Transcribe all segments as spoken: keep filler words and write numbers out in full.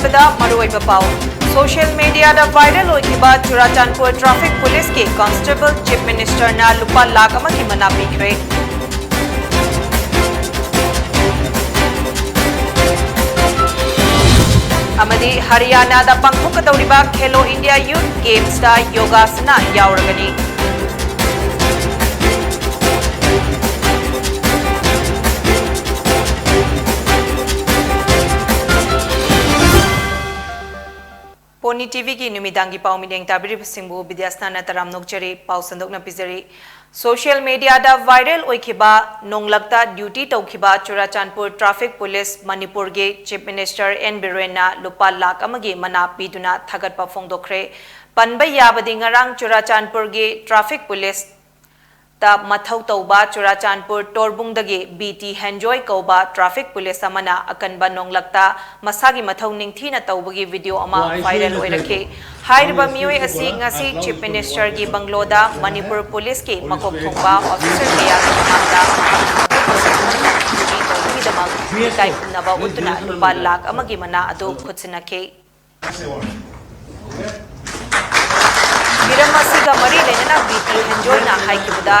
ꯗ ꯃꯔꯨꯑꯣꯏꯕ ꯄꯥꯎ꯫ Social ꯃꯤꯗꯤꯌꯥꯗ viral ꯑꯣꯏꯈꯤꯕ ꯆꯨꯔꯥꯆꯥꯟꯄꯨꯔ ꯇ꯭ꯔꯥꯐꯤꯛ ꯄꯨꯂꯤꯁꯀꯤ ꯀꯟꯁꯇꯦꯕꯜ ꯆꯤꯐ ꯃꯤꯅꯤꯁꯇꯔꯅ ꯂꯨꯄꯥ ꯂꯥꯈ ꯑꯃꯒꯤ ꯃꯅꯥ ꯄꯤꯈ꯭ꯔꯦ꯫ ꯑꯃꯗꯤ ꯍꯔꯤꯌꯥꯅꯥꯗ ꯄꯥꯡꯊꯣꯛꯀꯗꯧꯔꯤꯕ ꯈꯦꯂꯣ ꯏꯟꯗꯤꯌꯥ ꯌꯨꯊ ꯒꯦꯝꯁꯇ ꯌꯣꯒꯥꯁꯅꯥ ꯌꯥꯎꯔꯒꯅꯤ꯫ ꯄꯣꯅꯤ ꯇꯤꯚꯤꯒꯤ ꯅꯨꯃꯤꯗꯥꯡꯒꯤ ꯄꯥꯎ ꯃꯤꯠꯌꯦꯡ ꯇꯥꯕꯤꯔꯤꯕꯁꯤꯡꯕꯨ ꯕꯤꯗ꯭ꯌꯥꯁꯅꯥꯅ ꯇꯔꯥꯝꯅ ꯑꯣꯛꯆꯔꯤ꯫ ꯄꯥꯎ ꯁꯟꯗꯣꯛꯅ ꯄꯤꯖꯔꯤ꯫ ꯁꯣꯁꯤꯌꯦꯜ ꯃꯤꯗꯤꯌꯥꯗ ꯚꯥꯏꯔꯦꯜ ꯑꯣꯏꯈꯤꯕ ꯅꯣꯡꯂꯛꯇ ꯗ꯭ꯌꯨꯇꯤ ꯇꯧꯈꯤꯕ ꯆꯨꯔꯥꯆꯥꯟꯄꯨꯔ ꯇ꯭ꯔꯥꯐꯤꯛ ꯄꯨꯂꯤꯁ ꯃꯅꯤꯄꯨꯔꯒꯤ ꯆꯤꯐ ꯃꯤꯅꯤꯁꯇꯔ ꯑꯦꯟ ꯕꯤꯔꯦꯟꯅ ꯂꯨꯄꯥ ꯂꯥꯈ ꯑꯃꯒꯤ ꯃꯅꯥ ꯄꯤꯗꯨꯅ ꯊꯥꯒꯠꯄ ꯐꯣꯡꯗꯣꯛꯈ꯭ꯔꯦ꯫ ꯄꯟꯕ ꯌꯥꯕꯗꯤ ꯉꯔꯥꯡ ꯆꯨꯔꯥꯆꯥꯟꯄꯨꯔꯒꯤ ꯇ꯭ꯔꯥꯐꯤꯛ ꯄꯨꯂꯤꯁ ꯇ ꯃꯊꯧ ꯇꯧꯕ ꯆꯨꯔꯥꯆꯥꯟꯄꯨꯔ ꯇꯣꯔꯕꯨꯡꯗꯒꯤ ꯕꯤ ꯇꯤ ꯍꯦꯟꯖꯣꯏ ꯀꯧꯕ ꯇ꯭ꯔꯥꯐꯤꯛ ꯄꯨꯂꯤꯁ ꯑꯃꯅ ꯑꯀꯟꯕ ꯅꯣꯡꯂꯛꯇ ꯃꯁꯥꯒꯤ ꯃꯊꯧ ꯅꯤꯡꯊꯤꯅ ꯇꯧꯕꯒꯤ ꯚꯤꯗꯤꯑꯣ ꯑꯃ ꯚꯥꯏꯔꯦꯜ ꯑꯣꯏꯔꯛꯈꯤ꯫ ꯍꯥꯏꯔꯤꯕ ꯃꯤꯑꯣꯏ ꯑꯁꯤ ꯉꯁꯤ ꯆꯤꯐ ꯃꯤꯅꯤꯁꯇꯔꯒꯤ ꯕꯪꯒꯂꯣꯗ ꯃꯅꯤꯄꯨꯔ ꯄꯨꯂꯤꯁꯀꯤ ꯃꯀꯣꯛ ꯊꯣꯡꯕ ꯑꯣꯐꯤꯁꯔ ꯀꯌꯥꯒꯤ ꯃꯃꯥꯡꯗ ꯇꯧꯕꯒꯤꯗꯃꯛ ꯏꯀꯥꯏ ꯈꯨꯝꯅꯕ ꯎꯠꯇꯨꯅ ꯂꯨꯄꯥ ꯂꯥꯈ ꯑꯃꯒꯤ ꯃꯅꯥ ꯑꯗꯨ ꯈꯨꯠꯁꯤꯟꯅꯈꯤ꯫ ꯍꯤꯔꯝ ꯑꯁꯤꯒ ꯃꯔꯤ ꯂꯩꯅꯅ ꯕꯤ ꯇꯤ ꯍꯦꯟꯖꯣꯏꯅ ꯍꯥꯏꯈꯤꯕꯗ,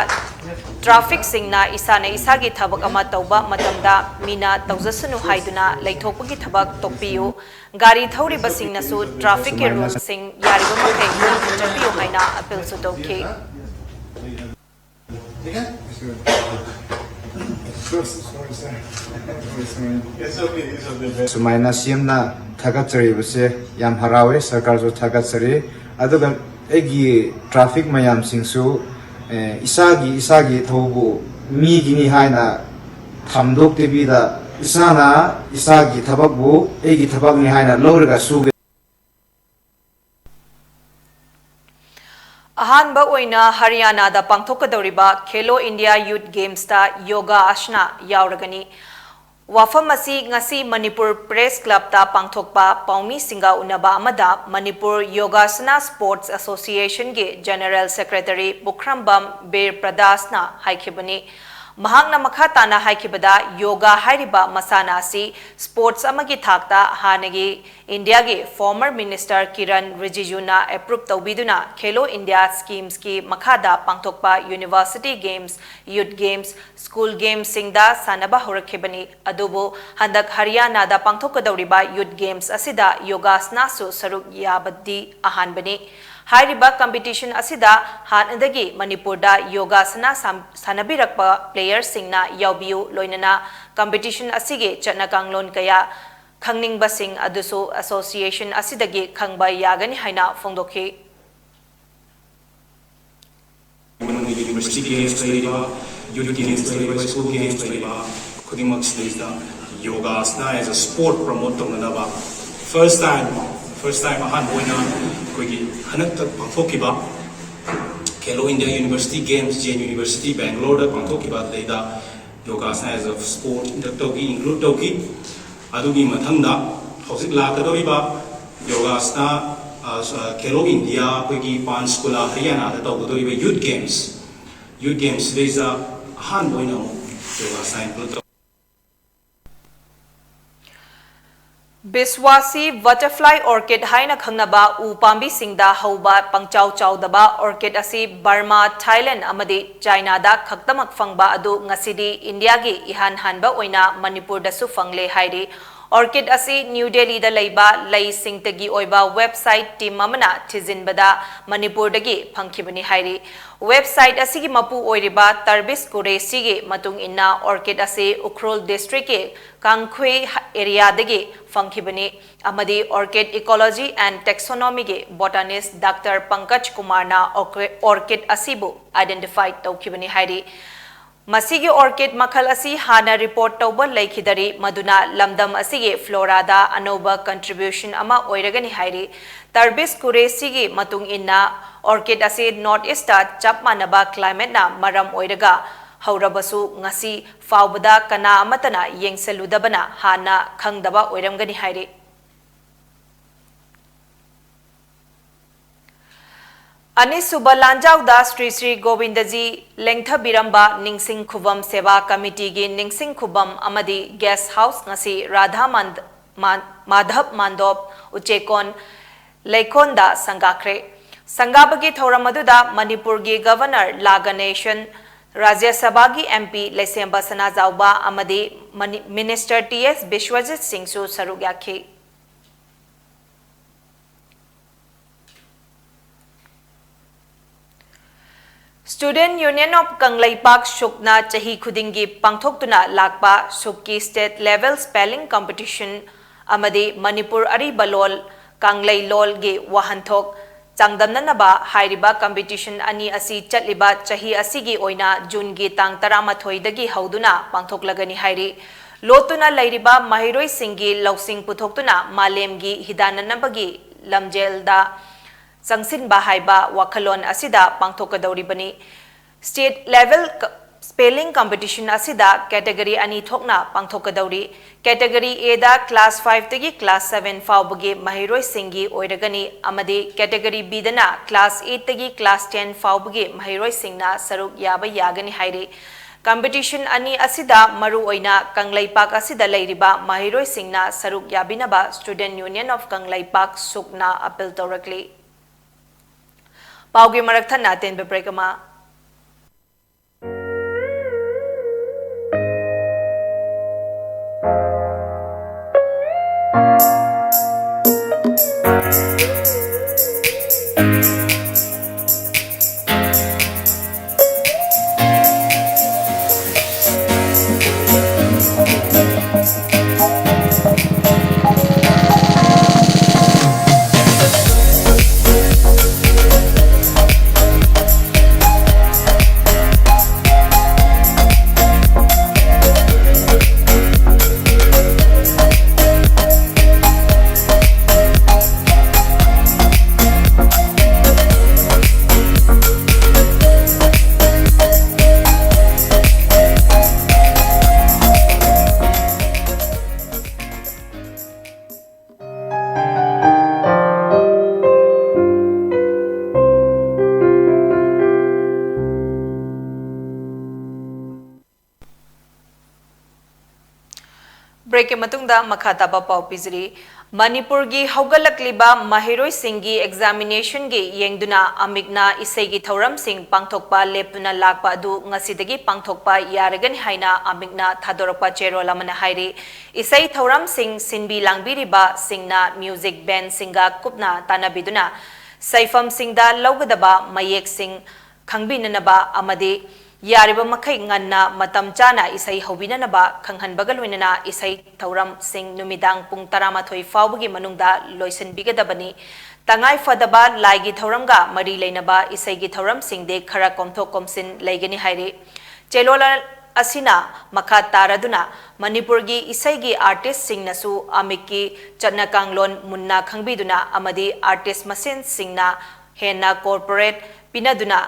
ꯇ꯭ꯔꯥꯐꯤꯛꯁꯤꯡꯅ ꯏꯁꯥꯅ ꯏꯁꯥꯒꯤ ꯊꯕꯛ ꯑꯃ ꯇꯧꯕ ꯃꯇꯝꯗ ꯃꯤꯅ ꯇꯧꯖꯁꯅꯨ ꯍꯥꯏꯗꯨꯅ ꯂꯩꯊꯣꯛꯄꯒꯤ ꯊꯕꯛ ꯇꯣꯛꯄꯤꯌꯨ꯫ ꯒꯥꯔꯤ ꯊꯧꯔꯤꯕꯁꯤꯡꯅꯁꯨ ꯇ꯭ꯔꯥꯐꯤꯛꯀꯤ ꯔꯨꯜꯁꯤꯡ ꯌꯥꯔꯤꯕ ꯃꯈꯩ ꯉꯥꯛꯅ ꯆꯠꯄꯤꯌꯨ ꯍꯥꯏꯅ ꯑꯄꯤꯜꯁꯨ ꯇꯧꯈꯤ꯫ ꯁꯨꯃꯥꯏꯅ ꯁꯤ ꯑꯦꯝꯅ ꯊꯥꯒꯠꯆꯔꯤꯕꯁꯦ ꯌꯥꯝ ꯍꯔꯥꯎꯋꯦ, ꯁꯔꯀꯥꯔꯁꯨ ꯊꯥꯒꯠꯆꯔꯤ꯫ ꯑꯗꯨꯒ ꯑꯩꯒꯤ ꯇ꯭ꯔꯥꯐꯤꯛ ꯃꯌꯥꯝꯁꯤꯡꯁꯨ, ꯑꯦ, ꯏꯁꯥꯒꯤ, ꯏꯁꯥꯒꯤ ꯊꯧꯕꯨ ꯃꯤꯒꯤꯅꯤ ꯍꯥꯏꯅ ꯊꯝꯗꯣꯛꯇꯕꯤꯗ, ꯏꯁꯥꯅ ꯏꯁꯥꯒꯤ ꯊꯕꯛꯄꯨ ꯑꯩꯒꯤ ꯊꯕꯛꯅꯤ ꯍꯥꯏꯅ ꯂꯧꯔꯒ ꯁꯨꯒꯦ꯫ ꯑꯍꯥꯟꯕ ꯑꯣꯏꯅ ꯍꯔꯤꯌꯥꯅꯥꯗ ꯄꯥꯡꯊꯣꯛꯀꯗꯧꯔꯤꯕ ꯈꯦꯂꯣ ꯏꯟꯗꯤꯌꯥ ꯌꯨꯊ ꯒꯦꯝꯁꯇ ꯌꯣꯒꯥ ꯑꯁꯅꯥ ꯌꯥꯎꯔꯒꯅꯤ꯫ ꯋꯥꯐꯝ ꯑꯁꯤ ꯉꯁꯤ ꯃꯅꯤꯄꯨꯔ ꯄ꯭ꯔꯦꯁ ꯀ꯭ꯂꯕꯇ ꯄꯥꯡꯊꯣꯛꯄ ꯄꯥꯎꯃꯤꯁꯤꯡꯒ ꯎꯅꯕ ꯑꯃꯗ ꯃꯅꯤꯄꯨꯔ ꯌꯣꯒꯥꯁꯅꯥ ꯁ꯭ꯄꯣꯔꯠꯁ ꯑꯦꯁꯣꯁꯤꯌꯦꯁꯟꯒꯤ ꯖꯦꯅꯔꯦꯜ ꯁꯦꯀ꯭ꯔꯦꯇꯔꯤ ꯄꯨꯈ꯭ꯔꯝꯕꯝ ꯕꯤꯔ ꯄ꯭ꯔꯗꯥꯁꯅ ꯍꯥꯏꯈꯤꯕꯅꯤ꯫ ꯃꯍꯥꯛꯅ ꯃꯈꯥ ꯇꯥꯅ ꯍꯥꯏꯈꯤꯕꯗ, ꯌꯣꯒꯥ ꯍꯥꯏꯔꯤꯕ ꯃꯁꯥꯟꯅ ꯑꯁꯤ ꯁ꯭ꯄꯣꯔꯠꯁ ꯑꯃꯒꯤ ꯊꯥꯛꯇ ꯍꯥꯟꯅꯒꯤ ꯏꯟꯗꯤꯌꯥꯒꯤ ꯐꯣꯔꯃꯔ ꯃꯤꯅꯤꯁꯇꯔ ꯀꯤꯔꯟ ꯔꯤꯖꯤꯖꯨꯅ ꯑꯦꯄ꯭ꯔꯨꯞ ꯇꯧꯕꯤꯗꯨꯅ ꯈꯦꯂꯣ ꯏꯟꯗꯤꯌꯥ ꯁ꯭ꯀꯤꯝꯁꯀꯤ ꯃꯈꯥꯗ ꯄꯥꯡꯊꯣꯛꯄ university games, youth games, school ꯒꯦꯝꯁꯁꯤꯡꯗ ꯁꯥꯟꯅꯕ ꯍꯧꯔꯛꯈꯤꯕꯅꯤ꯫ ꯑꯗꯨꯕꯨ ꯍꯟꯗꯛ ꯍꯔꯤꯌꯥꯅꯥꯗ ꯄꯥꯡꯊꯣꯛꯀꯗꯧꯔꯤꯕ ꯌꯨꯊ ꯒꯦꯝꯁ ꯑꯁꯤꯗ ꯌꯣꯒꯥꯁꯅꯥꯁꯨ ꯁꯔꯨꯛ ꯌꯥꯕꯗꯤ ꯑꯍꯥꯟꯕꯅꯤ꯫ ꯍꯥꯏꯔꯤꯕ ꯀꯝꯄꯤꯇꯤꯁꯟ ꯑꯁꯤꯗ ꯍꯥꯟꯅꯗꯒꯤ ꯃꯅꯤꯄꯨꯔꯗ ꯌꯣꯒꯥꯁꯅꯥ ꯁꯥꯟ-, ꯁꯥꯟꯅꯕꯤꯔꯛꯄ ꯄ꯭ꯂꯦꯌꯔꯁꯤꯡꯅ ꯌꯥꯎꯕꯤꯌꯨ, ꯂꯣꯏꯅꯅ ꯀꯝꯄꯤꯇꯤꯁꯟ ꯑꯁꯤꯒꯤ ꯆꯠꯅ ꯀꯥꯡꯂꯣꯟ ꯀꯌꯥ ꯈꯪꯅꯤꯡꯕꯁꯤꯡ ꯑꯗꯨꯁꯨ ꯑꯦꯁꯣꯁꯤꯌꯦꯁꯟ ꯑꯁꯤꯗꯒꯤ ꯈꯪꯕ ꯌꯥꯒꯅꯤ ꯍꯥꯏꯅ ꯐꯣꯡꯗꯣꯛꯈꯤ꯫ ꯃꯅꯨꯡꯗ ꯌꯨꯅꯤꯚꯔꯁꯤꯇꯤ ꯒꯦꯝꯁ ꯂꯩꯔꯤꯕ, ꯌꯨꯠ ꯒꯦꯝꯁ ꯂꯩꯔꯤꯕ, ꯁ꯭ꯀꯨꯜ ꯒꯦꯝꯁ ꯂꯩꯔꯤꯕ ꯈꯨꯗꯤꯡꯃꯛꯁꯤꯗꯩꯁꯤꯗ ꯌꯣꯒꯥꯁꯅ as a sport promote ꯇꯧꯅꯅꯕ first time, first time ꯑꯍꯥꯟꯕ ꯑꯣꯏꯅ ꯑꯩꯈꯣꯏꯒꯤ ꯍꯟꯗꯛꯇ ꯄꯥꯡꯊꯣꯛꯈꯤꯕ ꯈꯦꯂꯣ ꯏꯟꯗꯤꯌꯥ ꯌꯨꯅꯤꯚꯔꯁꯤꯇꯤ ꯒꯦꯝꯁ, ꯖꯦꯟ ꯌꯨꯅꯤꯚꯔꯁꯤꯇꯤ ꯕꯦꯡꯒꯂꯣꯔꯗ ꯄꯥꯡꯊꯣꯛꯈꯤꯕ ꯑꯗꯨꯗꯩꯗ ꯌꯣꯒꯥꯁꯅ as a sport induct ꯇꯧꯈꯤ, include ꯇꯧꯈꯤ꯫ ꯑꯗꯨꯒꯤ ꯃꯊꯪꯗ ꯍꯧꯖꯤꯛ ꯂꯥꯛꯀꯗꯧꯔꯤꯕ ꯌꯣꯒꯥꯁꯅ, ꯑ, ꯈꯦꯂꯣ ꯏꯟꯗꯤꯌꯥ ꯑꯩꯈꯣꯏꯒꯤ ꯄꯥꯟꯆꯀꯨꯂꯥ ꯍꯔꯤꯌꯥꯅꯥꯗ ꯇꯧꯒꯗꯧꯔꯤꯕ ꯌꯨꯠ ꯒꯦꯝꯁ, ꯌꯨꯠ ꯒꯦꯝꯁ ꯁꯤꯗꯩꯁꯤꯗ ꯑꯍꯥꯟꯕ ꯑꯣꯏꯅ ꯑꯃꯨꯛ ꯌꯣꯒꯥꯁꯅ include ꯇꯧ- ꯕꯤꯁꯋꯥꯁꯤ ꯕꯇꯔꯐ꯭ꯂꯥꯏ ꯑꯣꯔꯀꯤꯗ ꯍꯥꯏꯅ ꯈꯪꯅꯕ ꯎ ꯄꯥꯝꯕꯤꯁꯤꯡꯗ ꯍꯧꯕ ꯄꯪꯆꯥꯎ ꯆꯥꯎꯗꯕ ꯑꯣꯔꯀꯤꯗ ꯑꯁꯤ ꯕꯔꯃꯥ, ꯊꯥꯏꯂꯦꯟꯗ ꯑꯃꯗꯤ ꯆꯥꯏꯅꯥꯗ ꯈꯛꯇꯃꯛ ꯐꯪꯕ ꯑꯗꯨ ꯉꯁꯤꯗꯤ ꯏꯟꯗꯤꯌꯥꯒꯤ ꯏꯍꯥꯟ ꯍꯥꯟꯕ ꯑꯣꯏꯅ ꯃꯅꯤꯄꯨꯔꯗꯁꯨ ꯐꯪꯂꯦ ꯍꯥꯏꯔꯤ꯫ ꯑꯣꯔꯀꯤꯗ ꯑꯁꯤ ꯅ꯭ꯌꯨ ꯗꯦꯜꯂꯤꯗ ꯂꯩꯕ ꯂꯩꯁꯤꯡꯇꯒꯤ ꯑꯣꯏꯕ ꯋꯦꯕꯁꯥꯏꯠ ꯇꯤꯝ ꯑꯃꯅ ꯊꯤꯖꯤꯟꯕꯗ ꯃꯅꯤꯄꯨꯔꯗꯒꯤ ꯐꯪꯈꯤꯕꯅꯤ ꯍꯥꯏꯔꯤ꯫ ꯋꯦꯕꯁꯥꯏꯠ ꯑꯁꯤꯒꯤ ꯃꯄꯨ ꯑꯣꯏꯔꯤꯕ ꯇꯔꯕꯤꯁ ꯀꯨꯔꯦꯁꯤꯒꯤ ꯃꯇꯨꯡ ꯏꯟꯅ, ꯑꯣꯔꯀꯤꯗ ꯑꯁꯤ ꯎꯈ꯭ꯔꯨꯜ ꯗꯤꯁꯇ꯭ꯔꯤꯛꯀꯤ ꯀꯥꯡꯈꯨꯏ ꯑꯦꯔꯤꯌꯥꯗꯒꯤ ꯐꯪꯈꯤꯕꯅꯤ ꯑꯃꯗꯤ Orchid Ecology and Taxonomy ꯒꯤ botanist Doctor ꯄꯪꯀꯖ ꯀꯨꯃꯥꯔꯅ ꯑꯣꯔꯀꯤ-, ꯑꯣꯔꯀꯤꯗ ꯑꯁꯤꯕꯨ identify ꯇꯧꯈꯤꯕꯅꯤ ꯍꯥꯏꯔꯤ꯫ ꯃꯁꯤꯒꯤ ꯑꯣꯔꯀꯤꯗ ꯃꯈꯜ ꯑꯁꯤ ꯍꯥꯟꯅ ꯔꯤꯄꯣꯔꯠ ꯇꯧꯕ ꯂꯩꯈꯤꯗꯔꯤ, ꯃꯗꯨꯅ ꯂꯝꯗꯝ ꯑꯁꯤꯒꯤ ꯐ꯭ꯂꯣꯔꯥꯗ ꯑꯅꯧꯕ contribution ꯑꯃ ꯑꯣꯏꯔꯒꯅꯤ ꯍꯥꯏꯔꯤ꯫ ꯇꯔꯕꯤꯁ ꯀꯨꯔꯦꯁꯤꯒꯤ ꯃꯇꯨꯡ ꯏꯟꯅ, ꯑꯣꯔꯀꯤꯗ ꯑꯁꯤ ꯅꯣꯔꯠ ꯏꯁꯇ ꯆꯞ ꯃꯥꯟꯅꯕ ꯀ꯭ꯂꯥꯏꯃꯦꯠꯅ ꯃꯔꯝ ꯑꯣꯏꯔꯒ ꯍꯧꯔꯕꯁꯨ, ꯉꯁꯤ ꯐꯥꯎꯕꯗ ꯀꯅꯥ ꯑꯃꯠꯇꯅ ꯌꯦꯡꯁꯜꯂꯨꯗꯕꯅ ꯍꯥꯟꯅ ꯈꯪꯗꯕ ꯑꯣꯏꯔꯝꯒꯅꯤ ꯍꯥꯏꯔꯤ꯫ ꯑꯅꯤꯁꯨꯕ ꯂꯥꯟꯖꯥꯎꯗ ꯁ꯭ꯔꯤ ꯁ꯭ꯔꯤ ꯒꯣꯕꯤꯟꯗꯖꯤ ꯂꯦꯡꯊꯕꯤꯔꯝꯕ ꯅꯤꯡꯁꯤꯡ ꯈꯨꯕꯝ ꯁꯦꯕꯥ ꯀꯃꯤꯇꯤꯒꯤ ꯅꯤꯡꯁꯤꯡ ꯈꯨꯕꯝ ꯑꯃꯗꯤ ꯒꯦꯁ ꯍꯥꯎꯁ ꯉꯁꯤ ꯔꯥꯙꯥ ꯃꯥꯟꯗ-, ꯃꯥꯟ-, ꯃꯥꯙꯕ ꯃꯥꯟꯗꯣꯞ ꯎꯆꯦꯀꯣꯟ ꯂꯩꯀꯣꯟꯗ ꯁꯪꯒꯥꯈ꯭ꯔꯦ꯫ ꯁꯪꯒꯥꯕꯒꯤ ꯊꯧꯔꯝ ꯑꯗꯨꯗ ꯃꯅꯤꯄꯨꯔꯒꯤ ꯒꯚꯔꯅꯔ ꯂꯥ ꯒꯅꯦꯁꯟ, ꯔꯥꯖ꯭ꯌ ꯁꯚꯥꯒꯤ ꯑꯦꯝ ꯄꯤ ꯂꯩꯁꯦꯝꯕ ꯁꯅꯥꯖꯥꯎꯕ ꯑꯃꯗꯤ ꯃꯅꯤ-, ꯃꯤꯅꯤꯁꯇꯔ ꯇꯤ ꯑꯦꯁ ꯕꯤꯁ꯭ꯋꯖꯤꯠ ꯁꯤꯡꯁꯨ ꯁꯔꯨꯛ ꯌꯥꯈꯤ꯫ Student Union of ꯀꯪꯂꯩꯄꯥꯛ ꯁꯨꯛꯅ ꯆꯍꯤ ꯈꯨꯗꯤꯡꯒꯤ ꯄꯥꯡꯊꯣꯛꯇꯨꯅ ꯂꯥꯛꯄ ꯁꯨꯛꯀꯤ State Level Spelling Competition ꯑꯃꯗꯤ ꯃꯅꯤꯄꯨꯔ ꯑꯔꯤꯕ ꯂꯣꯜ, ꯀꯪꯂꯩ ꯂꯣꯜꯒꯤ ꯋꯥꯍꯟꯊꯣꯛ ꯆꯥꯡꯗꯝꯅꯅꯕ ꯍꯥꯏꯔꯤꯕ competition ꯑꯅꯤ ꯑꯁꯤ ꯆꯠꯂꯤꯕ ꯆꯍꯤ ꯑꯁꯤꯒꯤ ꯑꯣꯏꯅ ꯖꯨꯟꯒꯤ ꯇꯥꯡ ꯇꯔꯥꯃꯥꯊꯣꯏꯗꯒꯤ ꯍꯧꯗꯨꯅ ꯄꯥꯡꯊꯣꯛꯂꯒꯅꯤ ꯍꯥꯏꯔꯤ꯫ ꯂꯣꯠꯇꯨꯅ ꯂꯩꯔꯤꯕ ꯃꯍꯩꯔꯣꯏꯁꯤꯡꯒꯤ ꯂꯧꯁꯤꯡ ꯄꯨꯊꯣꯛꯇꯨꯅ ꯃꯥꯂꯦꯝꯒꯤ ꯍꯤꯗꯥꯟꯅꯅꯕꯒꯤ ꯂꯝꯖꯦꯜꯗ ꯆꯪꯁꯤꯟꯕ ꯍꯥꯏꯕ ꯋꯥꯈꯜꯂꯣꯟ ꯑꯁꯤꯗ ꯄꯥꯡꯊꯣꯛꯀꯗꯧꯔꯤꯕꯅꯤ꯫ State Level ꯀ-, Spelling Competition ꯑꯁꯤꯗ category ꯑꯅꯤ ꯊꯣꯛꯅ ꯄꯥꯡꯊꯣꯛꯀꯗꯧꯔꯤ꯫ Category A the class five ꯇꯒꯤ class seven ꯐꯥꯎꯕꯒꯤ ꯃꯍꯩꯔꯣꯏꯁꯤꯡꯒꯤ ꯑꯣꯏꯔꯒꯅꯤ ꯑꯃꯗꯤ category B ꯗꯅ class eight ꯇꯒꯤ class ten ꯐꯥꯎꯕꯒꯤ ꯃꯍꯩꯔꯣꯏꯁꯤꯡꯅ ꯁꯔꯨꯛ ꯌꯥꯕ ꯌꯥꯒꯅꯤ ꯍꯥꯏꯔꯤ꯫ Competition ꯑꯅꯤ ꯑꯁꯤꯗ ꯃꯔꯨꯑꯣꯏꯅ ꯀꯪꯂꯩꯄꯥꯛ ꯑꯁꯤꯗ ꯂꯩꯔꯤꯕ ꯃꯍꯩꯔꯣꯏꯁꯤꯡꯅ ꯁꯔꯨꯛ ꯌꯥꯕꯤꯅꯕ Student Union of Kangleipak ꯁꯨꯛꯅ appeal ꯇꯧꯔꯛꯂꯤ꯫ ꯄꯥꯎꯒꯤ ꯃꯔꯛ ꯊꯠꯅ ꯑꯇꯦꯟꯕ break ꯑꯃ꯫ Breakꯀꯤ ꯃꯇꯨꯡꯗ ꯃꯈꯥ ꯇꯥꯕ ꯄꯥꯎ ꯄꯤꯖꯔꯤ꯫ ꯃꯅꯤꯄꯨꯔꯒꯤ ꯍꯧꯒꯠꯂꯛꯂꯤꯕ ꯃꯍꯩꯔꯣꯏꯁꯤꯡꯒꯤ examinationꯒꯤ ꯌꯦꯡꯗꯨꯅ ꯑꯃꯤꯛꯅ ꯏꯁꯩꯒꯤ ꯊꯧꯔꯝꯁꯤꯡ ꯄꯥꯡꯊꯣꯛꯄ ꯂꯦꯞꯇꯨꯅ ꯂꯥꯛꯄ ꯑꯗꯨ ꯉꯁꯤꯗꯒꯤ ꯄꯥꯡꯊꯣꯛꯄ ꯌꯥꯔꯒꯅꯤ ꯍꯥꯏꯅ ꯑꯃꯤꯛꯅ ꯊꯥꯗꯣꯔꯛꯄ ꯆꯦꯔꯣꯜ ꯑꯃꯅ ꯍꯥꯏꯔꯤ꯫ ꯏꯁꯩ ꯊꯧꯔꯝꯁꯤꯡ ꯁꯤꯟꯕꯤ ꯂꯥꯡꯕꯤꯔꯤꯕꯁꯤꯡꯅ music bandꯁꯤꯡꯒ ꯀꯨꯞꯅ ꯇꯥꯟꯅꯕꯤꯗꯨꯅ ꯁꯩꯐꯝꯁꯤꯡꯗ ꯂꯧꯒꯗꯕ ꯃꯌꯦꯛꯁꯤꯡ ꯈꯪꯕꯤꯅꯅꯕ ꯑꯃꯗꯤ ꯌꯥꯔꯤꯕ ꯃꯈꯩ ꯉꯟꯅ ꯃꯇꯝ ꯆꯥꯅ ꯏꯁꯩ ꯍꯧꯕꯤꯅꯅꯕ ꯈꯪꯍꯟꯕꯒ ꯂꯣꯏꯅꯅ ꯏꯁꯩ ꯊꯧꯔꯝꯁꯤꯡ ꯅꯨꯃꯤꯗꯥꯡ ꯄꯨꯡ ꯇꯔꯥꯃꯥꯊꯣꯏ ꯐꯥꯎꯕꯒꯤ ꯃꯅꯨꯡꯗ ꯂꯣꯏꯁꯤꯟꯕꯤꯒꯗꯕꯅꯤ꯫ ꯇꯉꯥꯏ ꯐꯗꯕ ꯂꯥꯏꯒꯤ ꯊꯧꯔꯝꯒ ꯃꯔꯤ ꯂꯩꯅꯕ ꯏꯁꯩꯒꯤ ꯊꯧꯔꯝꯁꯤꯡꯗꯤ ꯈꯔ ꯀꯣꯝꯊꯣꯛ ꯀꯣꯝꯁꯤꯟ ꯂꯩꯒꯅꯤ ꯍꯥꯏꯔꯤ꯫ ꯆꯦꯂꯣꯜ ꯑꯁꯤꯅ ꯃꯈꯥ ꯇꯥꯔꯗꯨꯅ ꯃꯅꯤꯄꯨꯔꯒꯤ ꯏꯁꯩꯒꯤ artistꯁꯤꯡꯅꯁꯨ ꯑꯃꯤꯛꯀꯤ ꯆꯠꯅ ꯀꯥꯡꯂꯣꯟ ꯃꯨꯟꯅ ꯈꯪꯕꯤꯗꯨꯅ ꯑꯃꯗꯤ artist ꯃꯁꯦꯟꯁꯤꯡꯅ ꯍꯦꯟꯅ cooperate ꯄꯤꯅꯗꯨꯅ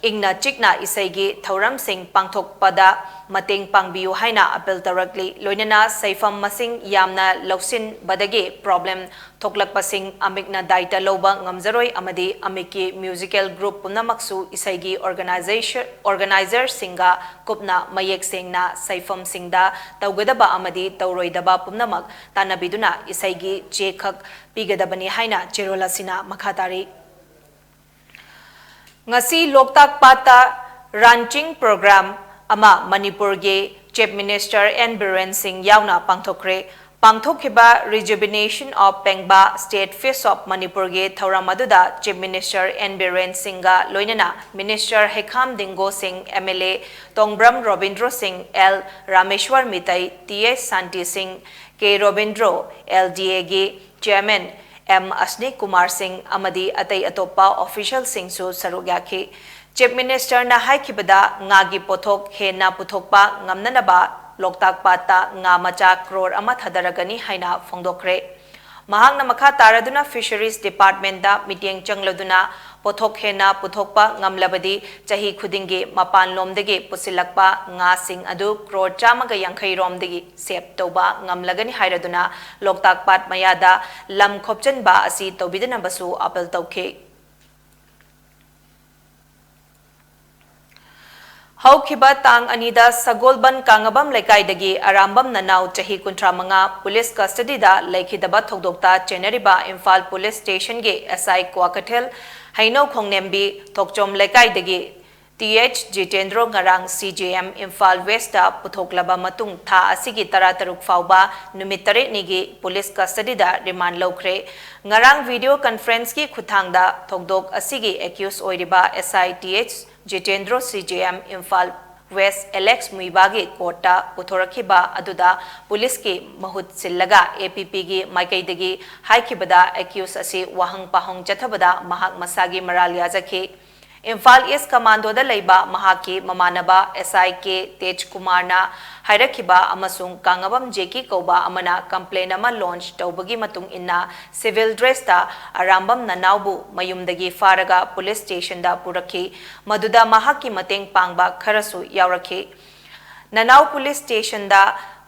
ꯏꯪꯅ ꯆꯤꯛꯅ ꯏꯁꯩꯒꯤ ꯊꯧꯔꯝꯁꯤꯡ ꯄꯥꯡꯊꯣꯛꯄꯗ ꯃꯇꯦꯡ ꯄꯥꯡꯕꯤꯌꯨ ꯍꯥꯏꯅ appeal ꯇꯧꯔꯛꯂꯤ꯫ ꯂꯣꯏꯅꯅ ꯁꯩꯐꯝ ꯃꯁꯤꯡ ꯌꯥꯝꯅ ꯂꯧꯁꯤꯟꯕꯗꯒꯤ problem ꯊꯣꯛꯂꯛꯄꯁꯤꯡ ꯑꯃꯤꯛꯅ ꯗꯥꯏꯇ ꯂꯧꯕ ꯉꯝꯖꯔꯣꯏ ꯑꯃꯗꯤ ꯑꯃꯤꯛꯀꯤ musical group ꯄꯨꯝꯅꯃꯛꯁꯨ ꯏꯁꯩꯒꯤ organization, organizerꯁꯤꯡꯒ ꯀꯨꯞꯅ ꯃꯌꯦꯛ ꯁꯦꯡꯅ ꯁꯩꯐꯝꯁꯤꯡꯗ ꯇꯧꯒꯗꯕ ꯑꯃꯗꯤ ꯇꯧꯔꯣꯏꯗꯕ ꯄꯨꯝꯅꯃꯛ ꯇꯥꯟꯅꯕꯤꯗꯨꯅ ꯏꯁꯩꯒꯤ ꯆꯦꯈꯛ ꯄꯤꯒꯗꯕꯅꯤ ꯍꯥꯏꯅ ꯆꯦꯔꯣꯜ ꯑꯁꯤꯅ ꯃꯈꯥ ꯇꯥꯔꯤ꯫ ꯉꯁꯤ ꯂꯣꯛꯇꯥꯛ ꯄꯥꯠꯇ ranching program ꯑꯃ ꯃꯅꯤꯄꯨꯔꯒꯤ Chief Minister N ꯕꯤꯔꯦꯟ ꯁꯤꯡ ꯌꯥꯎꯅ ꯄꯥꯡꯊꯣꯛꯈ꯭ꯔꯦ꯫ ꯄꯥꯡꯊꯣꯛꯈꯤꯕ Rejuvenation of Pengba State Fish of ꯃꯅꯤꯄꯨꯔꯒꯤ ꯊꯧꯔꯝ ꯑꯗꯨꯗ Chief Minister N ꯕꯤꯔꯦꯟ ꯁꯤꯡꯒ ꯂꯣꯏꯅꯅ Minister ꯍꯩꯈꯥꯝ ꯗꯤꯡꯒꯣ ꯁꯤꯡ, M L A ꯇꯣꯡꯕ꯭ꯔꯝ ꯔꯣꯕꯤꯟꯗ꯭ꯔꯣ ꯁꯤꯡ, L ꯔꯥꯃꯦꯁ꯭ꯋꯔ ꯃꯤꯇꯩ, T H ꯁꯥꯟꯇꯤ ꯁꯤꯡ, K Robindro, L D A ꯒꯤ Chairman M ꯑꯁꯅꯤ ꯀꯨꯃꯥꯔ ꯁꯤꯡ ꯑꯃꯗꯤ ꯑꯇꯩ ꯑꯇꯣꯞꯄ officialꯁꯤꯡꯁꯨ ꯁꯔꯨꯛ ꯌꯥꯈꯤ꯫ Chief Ministerꯅ ꯍꯥꯏꯈꯤꯕꯗ, ꯉꯥꯒꯤ ꯄꯣꯠꯊꯣꯛ ꯍꯦꯟꯅ ꯄꯨꯊꯣꯛꯄ ꯉꯝꯅꯅꯕ ꯂꯣꯛꯇꯥꯛ ꯄꯥꯠꯇ ꯉꯥ ꯃꯆꯥ crore ꯑꯃ ꯊꯥꯗꯔꯒꯅꯤ ꯍꯥꯏꯅ ꯐꯣꯡꯗꯣꯛꯈ꯭ꯔꯦ꯫ ꯃꯍꯥꯛꯅ ꯃꯈꯥ ꯇꯥꯔꯗꯨꯅ Fisheries Departmentꯇ ꯃꯤꯠꯌꯦꯡ ꯆꯪꯂꯗꯨꯅ ꯄꯣꯠꯊꯣꯛ ꯍꯦꯟꯅ ꯄꯨꯊꯣꯛꯄ ꯉꯝꯂꯕꯗꯤ ꯆꯍꯤ ꯈꯨꯗꯤꯡꯒꯤ ꯃꯄꯥꯟꯂꯣꯝꯗꯒꯤ ꯄꯨꯁꯤꯜꯂꯛꯄ ꯉꯥꯁꯤꯡ ꯑꯗꯨ crore ꯆꯥꯝꯃꯒ ꯌꯥꯡꯈꯩ ꯔꯣꯝꯗꯒꯤ save ꯇꯧꯕ ꯉꯝꯂꯒꯅꯤ ꯍꯥꯏꯔꯗꯨꯅ ꯂꯣꯛꯇꯥꯛ ꯄꯥꯠ ꯃꯌꯥꯗ ꯂꯝ ꯈꯣꯞꯆꯟꯕ ꯑꯁꯤ ꯇꯧꯕꯤꯗꯅꯕꯁꯨ appeal ꯇꯧꯈꯤ꯫ ꯍꯧꯈꯤꯕ ꯇꯥꯡ ꯑꯅꯤꯗ ꯁꯒꯣꯜꯕꯟ ꯀꯥꯉꯕꯝ ꯂꯩꯀꯥꯏꯗꯒꯤ ꯑꯔꯥꯝꯕꯝ ꯅꯅꯥꯎ ꯆꯍꯤ ꯀꯨꯟꯊ꯭ꯔꯥ ꯃꯉꯥ ꯄꯨꯂꯤꯁ ꯀꯁꯇꯗꯤꯗ ꯂꯩꯈꯤꯗꯕ ꯊꯧꯗꯣꯛꯇ ꯆꯦꯟꯅꯔꯤꯕ ꯏꯝꯐꯥꯜ ꯄꯨꯂꯤꯁ ꯁ꯭ꯇꯦꯁꯟꯒꯤ ꯑꯦꯁ ꯑꯥꯏ ꯀ꯭ꯋꯥꯀꯩꯊꯦꯜ ꯍꯩꯅꯧ ꯈꯣꯡꯅꯦꯝꯕꯤ ꯊꯣꯛꯆꯣꯝ ꯂꯩꯀꯥꯏꯗꯒꯤ ꯇꯤ ꯑꯩꯆ ꯖꯤꯇꯦꯟꯗ꯭ꯔꯣ ꯉꯔꯥꯡ ꯁꯤ ꯖꯦ ꯑꯦꯝ ꯏꯝꯐꯥꯜ ꯋꯦꯁꯇ ꯄꯨꯊꯣꯛꯂꯕ ꯃꯇꯨꯡ ꯊꯥ ꯑꯁꯤꯒꯤ ꯇꯔꯥꯇꯔꯨꯛ ꯐꯥꯎꯕ ꯅꯨꯃꯤꯠ ꯇꯔꯦꯠꯅꯤꯒꯤ ꯄꯨꯂꯤꯁ ꯀꯁꯇꯗꯤꯗ ꯔꯤꯃꯥꯟ ꯂꯧꯈ꯭ꯔꯦ꯫ ꯉꯔꯥꯡ ꯚꯤꯗꯤꯑꯣ ꯀꯟꯐꯔꯦꯟꯁꯀꯤ ꯈꯨꯠꯊꯥꯡꯗ ꯊꯧꯗꯣꯛ ꯑꯁꯤꯒꯤ ꯑꯦꯀ꯭ꯌꯨꯁ ꯑꯣꯏꯔꯤꯕ ꯑꯦꯁ ꯑꯥꯏ T H Jitendro C J M Imphal west Alex ꯃꯨꯏꯕꯥꯒꯤ ꯀꯣꯔꯠꯇ ꯄꯨꯊꯣꯔꯛꯈꯤꯕ ꯑꯗꯨꯗ ꯄꯨꯂꯤꯁꯀꯤ ꯃꯍꯨꯠ ꯁꯤꯜꯂꯒ ꯑꯦ ꯄꯤ ꯄꯤꯒꯤ ꯃꯥꯏꯀꯩꯗꯒꯤ ꯍꯥꯏꯈꯤꯕꯗ ꯑꯦꯀ꯭ꯌꯨꯁ ꯑꯁꯤ ꯋꯥꯍꯪ ꯄꯥꯎꯍꯪ ꯆꯠꯊꯕꯗ ꯃꯍꯥꯛ ꯃꯁꯥꯒꯤ ꯃꯔꯥꯜ ꯌꯥꯖꯈꯤ꯫ ꯏꯝꯐꯥꯜ ꯏꯁ ꯀꯃꯥꯟꯗꯣꯗ ꯂꯩꯕ ꯃꯍꯥꯛꯀꯤ ꯃꯃꯥꯟꯅꯕ ꯑꯦꯁ ꯑꯥꯏ ꯀꯦ ꯇꯦꯖ ꯀꯨꯃꯥꯔꯅ ꯍꯥꯏꯔꯛꯈꯤꯕ ꯑꯃꯁꯨꯡ ꯀꯥꯉꯕꯝ ꯖꯦꯀꯤ ꯀꯧꯕ ꯑꯃꯅ ꯀꯝꯄ꯭ꯂꯦꯟ ꯑꯃ ꯂꯣꯟꯆ ꯇꯧꯕꯒꯤ ꯃꯇꯨꯡ ꯏꯟꯅ ꯁꯤꯚꯤꯜ ꯗ꯭ꯔꯦꯁꯇ ꯑꯔꯥꯝꯕꯝ ꯅꯅꯥꯎꯕꯨ ꯃꯌꯨꯝꯗꯒꯤ ꯐꯥꯔꯒ ꯄꯨꯂꯤꯁ ꯁ꯭ꯇꯦꯁꯟꯗ ꯄꯨꯔꯛꯈꯤ꯫ ꯃꯗꯨꯗ ꯃꯍꯥꯛꯀꯤ ꯃꯇꯦꯡ ꯄꯥꯡꯕ ꯈꯔꯁꯨ ꯌꯥꯎꯔꯛꯈꯤ꯫ ꯅꯅꯥꯎ ꯄꯨꯂꯤꯁ ꯁ꯭ꯇꯦꯁꯟꯗ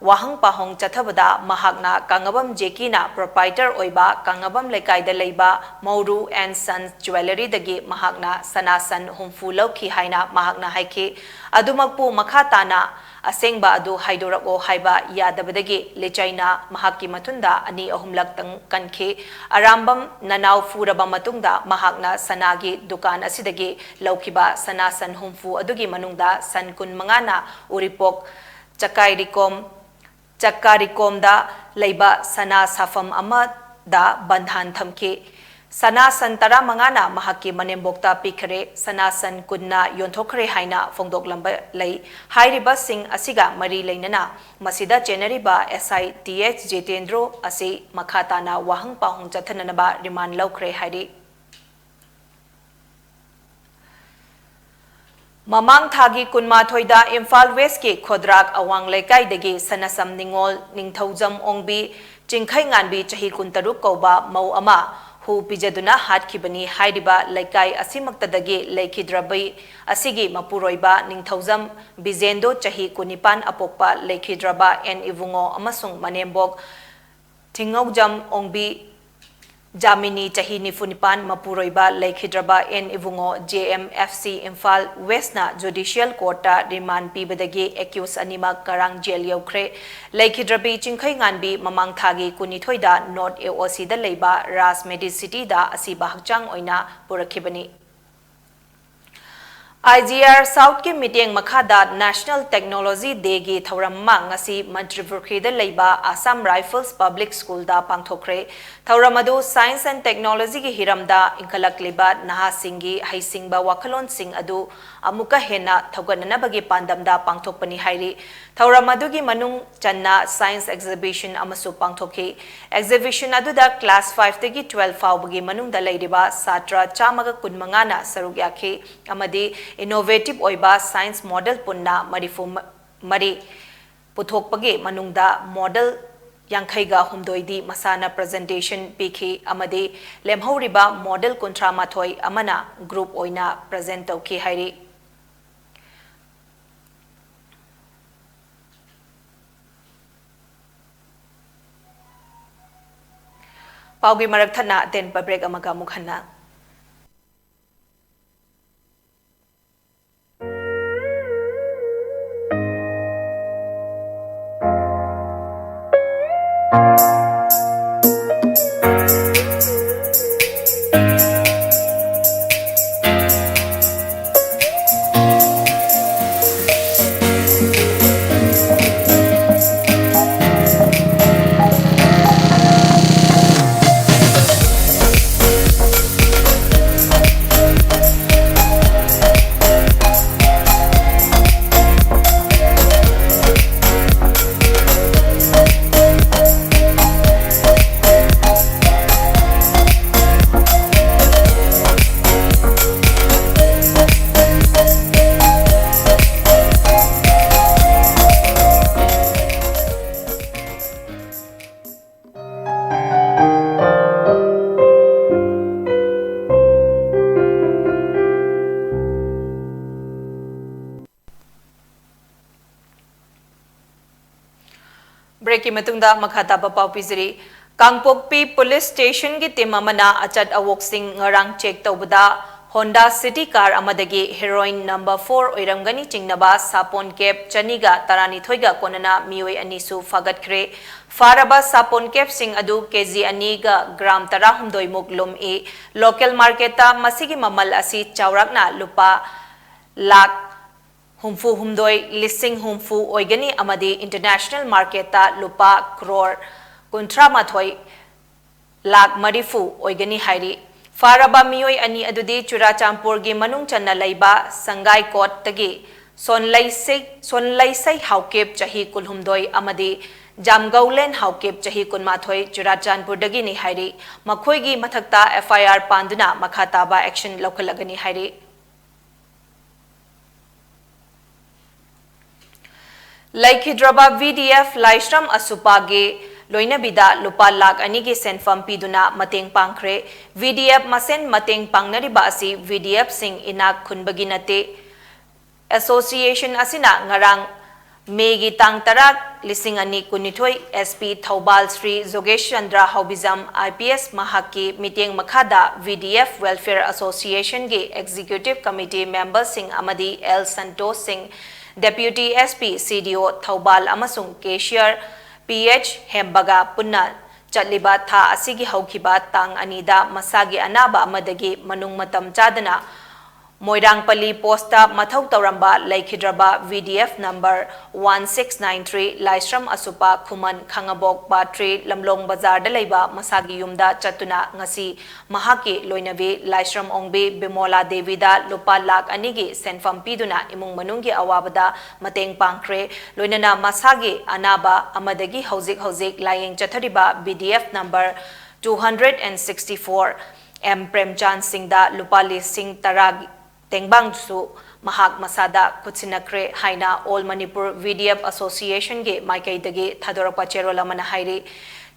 ꯋꯥꯍꯪ ꯄꯥꯎꯍꯪ ꯆꯠꯊꯕꯗ ꯃꯍꯥꯛꯅ ꯀꯥꯉꯕꯝ ꯖꯦꯀꯤꯅ ꯄ꯭ꯔꯣꯄꯥꯏꯇꯔ ꯑꯣꯏꯕ ꯀꯥꯉꯕꯝ ꯂꯩꯀꯥꯏꯗ ꯂꯩꯕ ꯃꯧꯔꯨ ꯑꯦꯟ ꯁꯟꯁ ꯖ꯭ꯋꯦꯂꯔꯤꯗꯒꯤ ꯃꯍꯥꯛꯅ ꯁꯅꯥ ꯁꯟ ꯍꯨꯝꯐꯨ ꯂꯧꯈꯤ ꯍꯥꯏꯅ ꯃꯍꯥꯛꯅ ꯍꯥꯏꯈꯤ꯫ ꯑꯗꯨꯃꯛꯄꯨ ꯃꯈꯥ ꯇꯥꯅ ꯑꯁꯦꯡꯕ ꯑꯗꯨ ꯍꯥꯏꯗꯣꯔꯛꯑꯣ ꯍꯥꯏꯕ ꯌꯥꯗꯕꯗꯒꯤ ꯂꯤꯆꯩꯅ ꯃꯍꯥꯛꯀꯤ ꯃꯊꯨꯟꯗ ꯑꯅꯤ ꯑꯍꯨꯝꯂꯛꯇꯪ ꯀꯟꯈꯤ꯫ ꯑꯔꯥꯝꯕꯝ ꯅꯅꯥꯎ ꯐꯨꯔꯕ ꯃꯇꯨꯡꯗ ꯃꯍꯥꯛꯅ ꯁꯅꯥꯒꯤ ꯗꯨꯀꯥꯟ ꯑꯁꯤꯗꯒꯤ ꯂꯧꯈꯤꯕ ꯁꯅꯥ ꯁꯟ ꯍꯨꯝꯐꯨ ꯑꯗꯨꯒꯤ ꯃꯅꯨꯡꯗ ꯁꯟ ꯀꯨꯟꯃꯉꯥꯅ ꯎꯔꯤꯄꯣꯛ ꯆꯀꯥꯏꯔꯤꯀꯣꯝ, ꯆꯀꯥꯔꯤꯀꯣꯝꯗ ꯂꯩꯕ ꯁꯅꯥ ꯁꯥꯐꯝ ꯑꯃꯗ ꯕꯟꯙꯥꯟ ꯊꯝꯈꯤ꯫ ꯁꯅꯥ ꯁꯟ ꯇꯔꯥꯃꯉꯥꯅ ꯃꯍꯥꯛꯀꯤ ꯃꯅꯦꯝꯕꯣꯛꯇ ꯄꯤꯈ꯭ꯔꯦ꯫ ꯁꯅꯥ ꯁꯟ ꯀꯨꯟꯅ ꯌꯣꯟꯊꯣꯛꯈ꯭ꯔꯦ ꯍꯥꯏꯅ ꯐꯣꯡꯗꯣꯛꯂꯝꯕ ꯂꯩ꯫ ꯍꯥꯏꯔꯤꯕꯁꯤꯡ ꯑꯁꯤꯒ ꯃꯔꯤ ꯂꯩꯅꯅ ꯃꯁꯤꯗ ꯆꯦꯟꯅꯔꯤꯕ ꯑꯦꯁ ꯑꯥꯏ ꯇꯤ ꯑꯩꯆ ꯖꯤꯇꯦꯟꯗ꯭ꯔꯣ ꯑꯁꯤ ꯃꯈꯥ ꯇꯥꯅ ꯋꯥꯍꯪ ꯄꯥꯎꯍꯪ ꯆꯠꯊꯅꯅꯕ ꯔꯤꯃꯥꯟ ꯂꯧꯈ꯭ꯔꯦ ꯍꯥꯏꯔꯤ꯫ ꯃꯃꯥꯡ ꯊꯥꯒꯤ ꯀꯨꯟꯃꯥꯊꯣꯏꯗ ꯏꯝꯐꯥꯜ ꯋꯦꯁꯀꯤ ꯈꯣꯗ꯭ꯔꯥꯛ ꯑꯋꯥꯡ ꯂꯩꯀꯥꯏꯗꯒꯤ ꯁꯅꯁꯝ ꯅꯤꯉꯣꯜ, ꯅꯤꯡꯊꯧꯖꯝ ꯑꯣꯡꯕꯤ, ꯆꯤꯡꯈꯩꯉꯥꯟꯕꯤ ꯆꯍꯤ ꯀꯨꯟꯇꯔꯨꯛ ꯀꯧꯕ ꯃꯧ ꯑꯃ ꯍꯨ ꯄꯤꯖꯗꯨꯅ ꯍꯥꯠꯈꯤꯕꯅꯤ꯫ ꯍꯥꯏꯔꯤꯕ ꯂꯩꯀꯥꯏ ꯑꯁꯤꯃꯛꯇꯗꯒꯤ ꯂꯩꯈꯤꯗ꯭ꯔꯕꯤ ꯑꯁꯤꯒꯤ ꯃꯄꯨꯔꯣꯏꯕ ꯅꯤꯡꯊꯧꯖꯝ ꯕꯤꯖꯦꯟꯗꯣ ꯆꯍꯤ ꯀꯨꯟꯅꯤꯄꯥꯟ ꯑꯄꯣꯛꯄ ꯂꯩꯈꯤꯗ꯭ꯔꯕ ꯑꯦꯟ ꯏꯕꯨꯡꯉꯣ ꯑꯃꯁꯨꯡ ꯃꯅꯦꯝꯕꯣꯛ ꯊꯤꯡꯉꯧꯖꯝ ꯑꯣꯡꯕꯤ ꯖꯥꯃꯤꯅꯤ ꯆꯍꯤ ꯅꯤꯐꯨ ꯅꯤꯄꯥꯟ ꯃꯄꯨꯔꯣꯏꯕ ꯂꯩꯈꯤꯗ꯭ꯔꯕ N Ibungo, J M F C Imphal ꯋꯦꯁꯅ ꯖꯨꯗꯤꯁꯤꯌꯦꯜ ꯀꯣꯔꯠꯇ ꯔꯤꯃꯥꯟ ꯄꯤꯕꯗꯒꯤ ꯑꯦꯀ꯭ꯌꯨꯁ ꯑꯅꯤꯃꯛ ꯉꯔꯥꯡ ꯖꯦꯜ ꯌꯧꯈ꯭ꯔꯦ꯫ ꯂꯩꯈꯤꯗ꯭ꯔꯕꯤ ꯆꯤꯡꯈꯩꯉꯥꯟꯕꯤ ꯃꯃꯥꯡ ꯊꯥꯒꯤ ꯀꯨꯟꯅꯤꯊꯣꯏꯗ ꯅꯣꯔꯠ A O Cꯗ ꯂꯩꯕ ꯔꯥꯖ ꯃꯦꯗꯤꯁꯤꯇꯤꯗ ꯑꯁꯤꯕ ꯍꯛꯆꯥꯡ ꯑꯣꯏꯅ ꯄꯨꯔꯛꯈꯤꯕꯅꯤ꯫ I G R Southꯀꯤ ꯃꯤꯠꯌꯦꯡ ꯃꯈꯥꯗ National Technology Dayꯒꯤ ꯊꯧꯔꯝ ꯑꯃ ꯉꯁꯤ ꯃꯟꯇ꯭ꯔꯤꯄꯨꯈ꯭ꯔꯤꯗ ꯂꯩꯕ Assam Rifles Public Schoolꯗ ꯄꯥꯡꯊꯣꯛꯈ꯭ꯔꯦ꯫ ꯊꯧꯔꯝ ꯑꯗꯨ Science and Technologyꯒꯤ ꯍꯤꯔꯝꯗ ꯏꯟꯈꯠꯂꯛꯂꯤꯕ ꯅꯍꯥꯁꯤꯡꯒꯤ ꯍꯩꯁꯤꯡꯕ ꯋꯥꯈꯜꯂꯣꯟꯁꯤꯡ ꯑꯗꯨ ꯑꯃꯨꯛꯀ ꯍꯦꯟꯅ ꯊꯧꯒꯠꯅꯅꯕꯒꯤ ꯄꯥꯟꯗꯝꯗ ꯄꯥꯡꯊꯣꯛꯄꯅꯤ ꯍꯥꯏꯔꯤ꯫ ꯊꯧꯔꯝ ꯑꯗꯨꯒꯤ ꯃꯅꯨꯡ ꯆꯟꯅ Science Exhibition ꯑꯃꯁꯨ ꯄꯥꯡꯊꯣꯛꯈꯤ꯫ Exhibition ꯑꯗꯨꯗ class fiveꯇꯒꯤ twelve ꯐꯥꯎꯕꯒꯤ ꯃꯅꯨꯡꯗ ꯂꯩꯔꯤꯕ ꯁꯥꯇ꯭ꯔ ꯆꯥꯝꯃꯒ ꯀꯨꯟꯃꯉꯥꯅ ꯁꯔꯨꯛ ꯌꯥꯈꯤ ꯑꯃꯗꯤ innovative ꯑꯣꯏꯕ science model ꯄꯨꯟꯅ ꯃꯔꯤꯐꯨ ꯃꯔꯤ ꯄꯨꯊꯣꯛꯄꯒꯤ ꯃꯅꯨꯡꯗ model ꯌꯥꯡꯈꯩꯒ ꯍꯨꯝꯗꯣꯏꯗꯤ ꯃꯁꯥꯅ presentation ꯄꯤꯈꯤ ꯑꯃꯗꯤ ꯂꯦꯝꯍꯧꯔꯤꯕ model ꯀꯨꯟꯊ꯭ꯔꯥ ꯃꯥꯊꯣꯏ ꯑꯃꯅ group ꯑꯣꯏꯅ present ꯇꯧꯈꯤ ꯍꯥꯏꯔꯤ꯫ ꯄꯥꯎꯒꯤ ꯃꯔꯛ ꯊꯠꯅ ꯑꯇꯦꯟꯕ break ꯑꯃꯒ ꯑꯃꯨꯛ ꯍꯟꯅ꯫ Breakꯀꯤ ꯃꯇꯨꯡꯗ ꯃꯈꯥ ꯇꯥꯕ ꯄꯥꯎ ꯄꯤꯖꯔꯤ꯫ ꯀꯥꯡꯄꯣꯛꯄꯤ ꯄꯨꯂꯤꯁ ꯁ꯭ꯇꯦꯁꯟꯒꯤ ꯇꯤꯝ ꯑꯃꯅ ꯑꯆꯠ ꯑꯋꯣꯛꯁꯤꯡ ꯉꯔꯥꯡ ꯆꯦꯛ ꯇꯧꯕꯗ Honda City car ꯑꯃꯗꯒꯤ heroin number four ꯑꯣꯏꯔꯝꯒꯅꯤ ꯆꯤꯡꯅꯕ ꯁꯥꯄꯣꯟꯀꯦꯞ ꯆꯅꯤꯒ ꯇꯔꯥꯅꯤꯊꯣꯏꯒ ꯀꯣꯟꯅꯅ ꯃꯤꯑꯣꯏ ꯑꯅꯤꯁꯨ ꯐꯥꯒꯠꯈ꯭ꯔꯦ꯫ ꯐꯥꯔꯕ ꯁꯥꯄꯣꯟꯀꯦꯞꯁꯤꯡ ꯑꯗꯨ ꯀꯦꯖꯤ ꯑꯅꯤꯒ gram ꯇꯔꯥꯍꯨꯝꯗꯣꯏ ꯃꯨꯛ ꯂꯨꯝꯏ꯫ Local marketꯇ ꯃꯁꯤꯒꯤ ꯃꯃꯜ ꯑꯁꯤ ꯆꯥꯎꯔꯥꯛꯅ ꯂꯨꯄꯥ ꯂꯥꯈ ꯍꯨꯝꯐꯨ ꯍꯨꯝꯗꯣꯏ ꯂꯤꯁꯤꯡ ꯍꯨꯝꯐꯨ ꯑꯣꯏꯒꯅꯤ ꯑꯃꯗꯤ international marketꯇ ꯂꯨꯄꯥ ꯀ꯭ꯔꯣꯔ ꯀꯨꯟꯊ꯭ꯔꯥ ꯃꯥꯊꯣꯏ ꯂꯥꯈ ꯃꯔꯤꯐꯨ ꯑꯣꯏꯒꯅꯤ ꯍꯥꯏꯔꯤ꯫ ꯐꯥꯔꯕ ꯃꯤꯑꯣꯏ ꯑꯅꯤ ꯑꯗꯨꯗꯤ ꯆꯨꯔꯥꯆꯥꯟꯄꯨꯔꯒꯤ ꯃꯅꯨꯡ ꯆꯟꯅ ꯂꯩꯕ ꯁꯪꯒꯥꯏꯀꯣꯠꯇꯒꯤ ꯁꯣꯟꯂꯩꯁꯩ-, ꯁꯣꯟꯂꯩꯁꯩ ꯍꯥꯎꯀꯤꯞ ꯆꯍꯤ ꯀꯨꯟꯍꯨꯝꯗꯣꯏ ꯑꯃꯗꯤ ꯖꯥꯝꯒꯧꯂꯦꯟ ꯍꯥꯎꯀꯤꯞ ꯆꯍꯤ ꯀꯨꯟꯃꯥꯊꯣꯏ ꯆꯨꯔꯥꯆꯥꯟꯄꯨꯔꯗꯒꯤꯅꯤ ꯍꯥꯏꯔꯤ꯫ ꯃꯈꯣꯏꯒꯤ ꯃꯊꯛꯇ F I R ꯄꯥꯟꯗꯨꯅ ꯃꯈꯥ ꯇꯥꯕ action ꯂꯧꯈꯠꯂꯒꯅꯤ ꯍꯥꯏꯔꯤ꯫ ꯂꯩꯈꯤꯗ꯭ꯔꯕ V D F ꯂꯥꯏꯁ꯭ꯔꯝ ꯑꯁꯨꯄꯥꯒꯤ ꯂꯣꯏꯅꯕꯤꯗ ꯂꯨꯄꯥ ꯂꯥꯈ ꯑꯅꯤꯒꯤ ꯁꯦꯟꯐꯝ ꯄꯤꯗꯨꯅ ꯃꯇꯦꯡ ꯄꯥꯡꯈ꯭ꯔꯦ꯫ V D F ꯃꯁꯦꯟ ꯃꯇꯦꯡ ꯄꯥꯡꯅꯔꯤꯕ ꯑꯁꯤ V D F ꯁꯤꯡ ꯏꯅꯥꯛ ꯈꯨꯟꯕꯒꯤ ꯅꯠꯇꯦ꯫ Association ꯑꯁꯤꯅ ꯉꯔꯥꯡ ꯃꯦꯒꯤ ꯇꯥꯡ ꯇꯔꯥ, ꯂꯤꯁꯤꯡ ꯑꯅꯤ ꯀꯨꯟꯅꯤꯊꯣꯏ, S P Thoubal Shri ꯖꯣꯒꯦꯁ Chandra ꯍꯥꯎꯕꯤꯖꯝ I P S ꯃꯍꯥꯛꯀꯤ ꯃꯤꯠꯌꯦꯡ ꯃꯈꯥꯗ V D F Welfare Associationꯒꯤ Executive Committee memberꯁꯤꯡ ꯑꯃꯗꯤ L ꯁꯟꯇꯣꯁ ꯁꯤꯡ, Deputy S P, C D O Thoubal ꯑꯃꯁꯨꯡ cashier P H ꯍꯦꯝꯕꯒ ꯄꯨꯟꯅ ꯆꯠꯂꯤꯕ ꯊꯥ ꯑꯁꯤꯒꯤ ꯍꯧꯈꯤꯕ ꯇꯥꯡ ꯑꯅꯤꯗ ꯃꯁꯥꯒꯤ ꯑꯅꯥꯕ ꯑꯃꯗꯒꯤ ꯃꯅꯨꯡ ꯃꯇꯝ ꯆꯥꯗꯅ ꯃꯣꯏꯔꯥꯡꯄꯜꯂꯤ ꯄꯣꯁꯇ ꯃꯊꯧ ꯇꯧꯔꯝꯕ ꯂꯩꯈꯤꯗ꯭ꯔꯕ V D F number one six nine three ꯂꯥꯏꯁ꯭ꯔꯝ ꯑꯁꯨꯄ ꯈꯨꯃꯟ ꯈꯥꯉꯕꯣꯛ ꯕꯥꯇ꯭ꯔꯤ ꯂꯝꯂꯣꯡ ꯕꯖꯥꯔꯗ ꯂꯩꯕ ꯃꯁꯥꯒꯤ ꯌꯨꯝꯗ ꯆꯠꯇꯨꯅ ꯉꯁꯤ ꯃꯍꯥꯛꯀꯤ ꯂꯣꯏꯅꯕꯤ ꯂꯥꯏꯁ꯭ꯔꯝ ꯑꯣꯡꯕꯤ ꯕꯤꯃꯣꯂꯥ ꯗꯦꯕꯤꯗ ꯂꯨꯄꯥ ꯂꯥꯈ ꯑꯅꯤꯒꯤ ꯁꯦꯟꯐꯝ ꯄꯤꯗꯨꯅ ꯏꯃꯨꯡ ꯃꯅꯨꯡꯒꯤ ꯑꯋꯥꯕꯗ ꯃꯇꯦꯡ ꯄꯥꯡꯈ꯭ꯔꯦ꯫ ꯂꯣꯏꯅꯅ ꯃꯁꯥꯒꯤ ꯑꯅꯥꯕ ꯑꯃꯗꯒꯤ ꯍꯧꯖꯤꯛ ꯍꯧꯖꯤꯛ ꯂꯥꯌꯦꯡ ꯆꯠꯊꯔꯤꯕ V D F number two hundred and sixty four M ꯄ꯭ꯔꯦꯝꯆꯥꯟ ꯁꯤꯡꯗ ꯂꯨꯄꯥ ꯂꯤꯁꯤꯡ ꯇꯔꯥꯒꯤ ꯇꯦꯡꯕꯥꯡꯁꯨ ꯃꯍꯥꯛ ꯃꯁꯥꯗ ꯈꯨꯠꯁꯤꯟꯅꯈ꯭ꯔꯦ ꯍꯥꯏꯅ All Manipur V D F Associationꯒꯤ ꯃꯥꯏꯀꯩꯗꯒꯤ ꯊꯥꯗꯣꯔꯛꯄ ꯆꯦꯔꯣꯜ ꯑꯃꯅ ꯍꯥꯏꯔꯤ꯫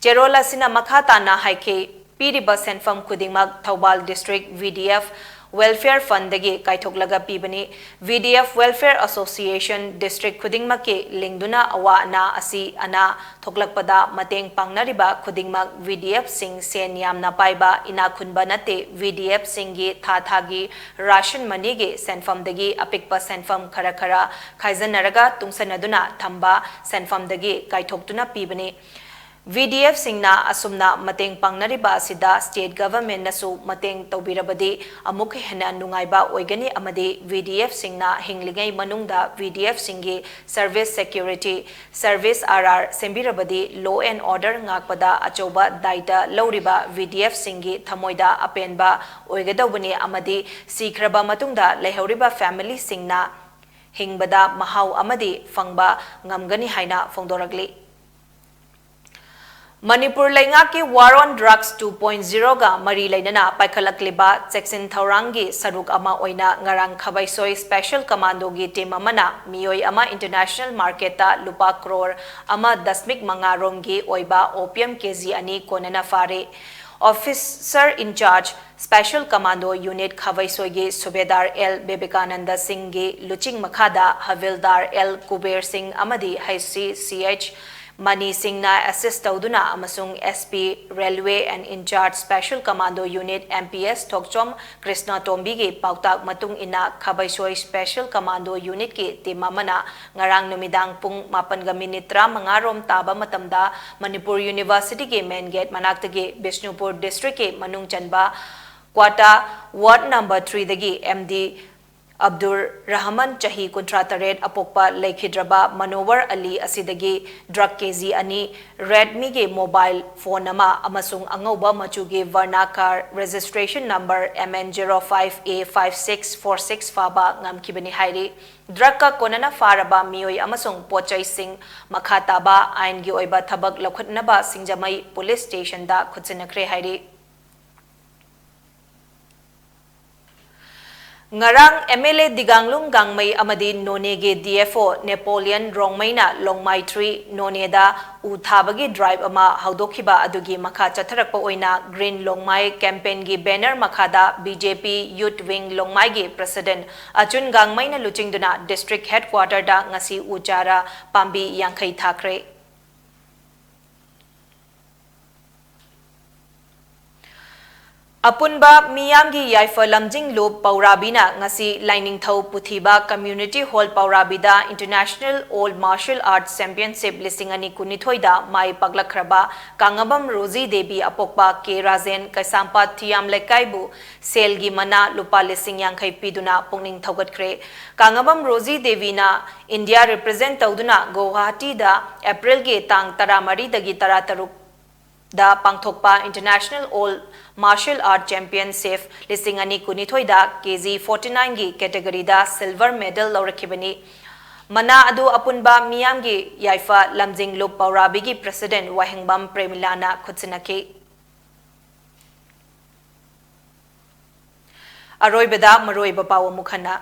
ꯆꯦꯔꯣꯜ ꯑꯁꯤꯅ ꯃꯈꯥ ꯇꯥꯅ ꯍꯥꯏꯈꯤ, ꯄꯤꯔꯤꯕ ꯁꯦꯟꯐꯝ ꯈꯨꯗꯤꯡꯃꯛ Thoubal District V D F Welfare Fundꯗꯒꯤ ꯀꯥꯏꯊꯣꯛꯂꯒ ꯄꯤꯕꯅꯤ꯫ VDF Welfare Association district ꯈꯨꯗꯤꯡꯃꯛꯀꯤ ꯂꯤꯡꯗꯨꯅ ꯑꯋꯥ ꯑꯅꯥ ꯑꯁꯤ ꯑꯅꯥ ꯊꯣꯛꯂꯛꯄꯗ ꯃꯇꯦꯡ ꯄꯥꯡꯅꯔꯤꯕ ꯈꯨꯗꯤꯡꯃꯛ VDFꯁꯤꯡ ꯁꯦꯟ ꯌꯥꯝꯅ ꯄꯥꯏꯕ ꯏꯅꯥꯛ ꯈꯨꯟꯕ ꯅꯠꯇꯦ꯫ VDFꯁꯤꯡꯒꯤ ꯊꯥ ꯊꯥꯒꯤ ration moneyꯒꯤ ꯁꯦꯟꯐꯝꯗꯒꯤ ꯑꯄꯤꯛꯄ ꯁꯦꯟꯐꯝ ꯈꯔ ꯈꯔ ꯈꯥꯏꯖꯟꯅꯔꯒ ꯇꯨꯡꯁꯟꯅꯗꯨꯅ ꯊꯝꯕ ꯁꯦꯟꯐꯝꯗꯒꯤ ꯀꯥꯏꯊꯣꯛꯇꯨꯅ ꯄꯤꯕꯅꯤ꯫ VDFꯁꯤꯡꯅ ꯑꯁꯨꯝꯅ ꯃꯇꯦꯡ ꯄꯥꯡꯅꯔꯤꯕ ꯑꯁꯤꯗ state governmentꯅꯁꯨ ꯃꯇꯦꯡ ꯇꯧꯕꯤꯔꯕꯗꯤ ꯑꯃꯨꯛ ꯍꯦꯟꯅ ꯅꯨꯡꯉꯥꯏꯕ ꯑꯣꯏꯒꯅꯤ ꯑꯃꯗꯤ VDFꯁꯤꯡꯅ ꯍꯤꯡꯂꯤꯉꯩ ꯃꯅꯨꯡꯗ VDFꯁꯤꯡꯒꯤ service security, service RR ꯁꯦꯝꯕꯤꯔꯕꯗꯤ law and order ꯉꯥꯛꯄꯗ ꯑꯆꯧꯕ ꯗꯥꯏꯇ ꯂꯧꯔꯤꯕ VDFꯁꯤꯡꯒꯤ ꯊꯃꯣꯏꯗ ꯑꯄꯦꯟꯕ ꯑꯣꯏꯒꯗꯧꯕꯅꯤ ꯑꯃꯗꯤ ꯁꯤꯈ꯭ꯔꯕ ꯃꯇꯨꯡꯗ ꯂꯩꯍꯧꯔꯤꯕ familyꯁꯤꯡꯅ ꯍꯤꯡꯕꯗ ꯃꯍꯥꯎ ꯑꯃꯗꯤ ꯐꯪꯕ ꯉꯝꯒꯅꯤ ꯍꯥꯏꯅ ꯐꯣꯡꯗꯣꯔꯛꯂꯤ꯫ ꯃꯅꯤꯄꯨꯔ ꯂꯩꯉꯥꯛꯀꯤ War on Drugs two point zeroꯒ ꯃꯔꯤ ꯂꯩꯅꯅ ꯄꯥꯏꯈꯠꯂꯛꯂꯤꯕ ꯆꯦꯛꯁꯤꯟ ꯊꯧꯔꯥꯡꯒꯤ ꯁꯔꯨꯛ ꯑꯃ ꯑꯣꯏꯅ ꯉꯔꯥꯡ ꯈꯥꯕꯩꯁꯣꯏ special commandoꯒꯤ team ꯑꯃꯅ ꯃꯤꯑꯣꯏ ꯑꯃ international marketꯇ ꯂꯨꯄꯥ ꯀ꯭ꯔꯣꯔ ꯑꯃ ꯗꯁꯃꯤꯛ ꯃꯉꯥ ꯔꯣꯝꯒꯤ ꯑꯣꯏꯕ opium KG ꯑꯅꯤ ꯀꯣꯟꯅꯅ ꯐꯥꯔꯦ꯫ Officer in charge special commando unit ꯈꯥꯕꯩꯁꯣꯏꯒꯤ ꯁꯨꯕꯦꯗꯥꯔ ꯑꯦꯜ ꯕꯤꯕꯦꯀꯥꯅꯟꯗ ꯁꯤꯡꯒꯤ ꯂꯨꯆꯤꯡ ꯃꯈꯥꯗ ꯍꯕꯤꯜꯗꯥꯔ ꯑꯦꯜ ꯀꯨꯕꯦꯔ ꯁꯤꯡ ꯑꯃꯗꯤ ꯍꯩꯁ ꯁꯤ ꯁꯤ ꯑꯩꯆ ꯃꯅꯤ ꯁꯤꯡꯅ assist ꯇꯧꯗꯨꯅ ꯑꯃꯁꯨꯡ SP Railway and in charge special commando unit MPS ꯊꯣꯛꯆꯣꯝ ꯀ꯭ꯔꯤꯁꯅ ꯇꯣꯝꯕꯤꯒꯤ ꯄꯥꯎꯇꯥꯛ ꯃꯇꯨꯡ ꯏꯟꯅ ꯈꯥꯕꯩꯁꯣꯏ special commando unitꯀꯤ team ꯑꯃꯅ ꯉꯔꯥꯡ ꯅꯨꯃꯤꯗꯥꯡ ꯄꯨꯡ ꯃꯥꯄꯟꯒ minute ꯇꯔꯥꯃꯉꯥ ꯔꯣꯝ ꯇꯥꯕ ꯃꯇꯝꯗ ꯃꯅꯤꯄꯨꯔ universityꯒꯤ main gate ꯃꯅꯥꯛꯇꯒꯤ ꯕꯤꯁꯅꯨꯄꯨꯔ districtꯀꯤ ꯃꯅꯨꯡ ꯆꯟꯕ quota ward number threeꯗꯒꯤ MD Abdur Rahman ꯆꯍꯤ ꯀꯨꯟꯊ꯭ꯔꯥ ꯇꯔꯦꯠ ꯑꯄꯣꯛꯄ ꯂꯩꯈꯤꯗ꯭ꯔꯕ ꯃꯅꯣꯋꯔ ꯑꯂꯤ ꯑꯁꯤꯗꯒꯤ drug KG ꯑꯅꯤ, Redmiꯒꯤ mobile phone ꯑꯃ ꯑꯃꯁꯨꯡ ꯑꯉꯧꯕ ꯃꯆꯨꯒꯤ Verna car registration number MN zero five A five six four six ꯐꯥꯕ ꯉꯝꯈꯤꯕꯅꯤ ꯍꯥꯏꯔꯤ꯫ Drugꯀ ꯀꯣꯟꯅꯅ ꯐꯥꯔꯕ ꯃꯤꯑꯣꯏ ꯑꯃꯁꯨꯡ ꯄꯣꯠꯆꯩꯁꯤꯡ ꯃꯈꯥ ꯇꯥꯕ ꯑꯥꯏꯟꯒꯤ ꯑꯣꯏꯕ ꯊꯕꯛ ꯂꯧꯈꯠꯅꯕ ꯁꯤꯡꯖꯃꯩ police stationꯗ ꯈꯨꯠꯁꯤꯟꯅꯈ꯭ꯔꯦ ꯍꯥꯏꯔꯤ꯫ ꯉꯔꯥꯡ M L A Digangglung Gangmei ꯑꯃꯗꯤ ꯅꯣꯅꯦꯒꯤ D F O ꯅꯦꯄꯣꯂꯤꯌꯟ ꯔꯣꯡꯃꯩꯅ ꯂꯣꯡꯃꯥꯏ ꯊ꯭ꯔꯤ ꯅꯣꯅꯦꯗ ꯎ ꯊꯥꯕꯒꯤ ꯗ꯭ꯔꯥꯏꯚ ꯑꯃ ꯍꯧꯗꯣꯛꯈꯤꯕ ꯑꯗꯨꯒꯤ ꯃꯈꯥ ꯆꯠꯊꯔꯛꯄ ꯑꯣꯏꯅ ꯒ꯭ꯔꯤꯟ ꯂꯣꯡꯃꯥꯏ ꯀꯦꯝꯄꯦꯟꯒꯤ ꯕꯦꯅꯔ ꯃꯈꯥꯗ B J P Youth Wing ꯂꯣꯡꯃꯥꯏꯒꯤ ꯄ꯭ꯔꯁꯤꯗꯦꯟꯠ ꯑꯆꯨꯟ ꯒꯥꯡꯃꯩꯅ ꯂꯨꯆꯤꯡꯗꯨꯅ ꯗꯤꯁꯇ꯭ꯔꯤꯛ ꯍꯦꯗꯀ꯭ꯋꯥꯇꯔꯗ ꯉꯁꯤ ꯎ ꯆꯥꯔꯥ ꯄꯥꯝꯕꯤ ꯌꯥꯡꯈꯩ ꯊꯥꯈ꯭ꯔꯦ꯫ ꯑꯄꯨꯟꯕ ꯃꯤꯌꯥꯝꯒꯤ ꯌꯥꯏꯐ ꯂꯝꯖꯤꯡꯂꯨꯞ ꯄꯧꯔꯥꯕꯤꯅ ꯉꯁꯤ ꯂꯥꯏꯅꯤꯡꯊꯧ ꯄꯨꯊꯤꯕ Community Hall ꯄꯧꯔꯥꯕꯤꯗ International All Martial Arts Championship ꯂꯤꯁꯤꯡ ꯑꯅꯤ ꯀꯨꯟꯅꯤꯊꯣꯏꯗ ꯃꯥꯏ ꯄꯥꯛꯂꯛꯈ꯭ꯔꯕ ꯀꯥꯉꯕꯝ ꯔꯣꯖꯤ ꯗꯦꯕꯤ ꯑꯄꯣꯛꯄ ꯀꯦ ꯔꯥꯖꯦꯟ ꯀꯩꯁꯥꯝꯄꯥꯠ ꯊꯤꯌꯥꯝ ꯂꯩꯀꯥꯏꯕꯨ ꯁꯦꯜꯒꯤ ꯃꯅꯥ ꯂꯨꯄꯥ ꯂꯤꯁꯤꯡ ꯌꯥꯡꯈꯩ ꯄꯤꯗꯨꯅ ꯄꯨꯛꯅꯤꯡ ꯊꯧꯒꯠꯈ꯭ꯔꯦ꯫ ꯀꯥꯉꯕꯝ ꯔꯣꯖꯤ ꯗꯦꯕꯤꯅ ꯏꯟꯗꯤꯌꯥ ꯔꯤꯄ꯭ꯔꯖꯦꯟꯠ ꯇꯧꯗꯨꯅ ꯒꯧꯍꯥꯇꯤꯗ ꯑꯦꯄ꯭ꯔꯤꯜꯒꯤ ꯇꯥꯡ ꯇꯔꯥꯃꯔꯤꯗꯒꯤ ꯇꯔꯥꯇꯔꯨꯛ ꯗ ꯄꯥꯡꯊꯣꯛꯄ International All Martial Art Championship ꯂꯤꯁꯤꯡ ꯑꯅꯤ ꯀꯨꯟꯅꯤꯊꯣꯏꯗ K G forty nine ꯒꯤ category ꯗ silver medal ꯂꯧꯔꯛꯈꯤꯕꯅꯤ꯫ ꯃꯅꯥ ꯑꯗꯨ ꯑꯄꯨꯟꯕ ꯃꯤꯌꯥꯝꯒꯤ ꯌꯥꯏꯐ ꯂꯝꯖꯤꯡꯂꯨꯞ ꯄꯧꯔꯥꯕꯤꯒꯤ ꯄ꯭ꯔꯁꯤꯗꯦꯟꯠ ꯋꯥꯍꯦꯡꯕꯝ ꯄ꯭ꯔꯦꯃꯤꯂꯥꯅ ꯈꯨꯠꯁꯤꯟꯅꯈꯤ꯫ ꯑꯔꯣꯏꯕꯗ ꯃꯔꯨꯑꯣꯏꯕ ꯄꯥꯎ ꯑꯃꯨꯛ ꯍꯟꯅ꯫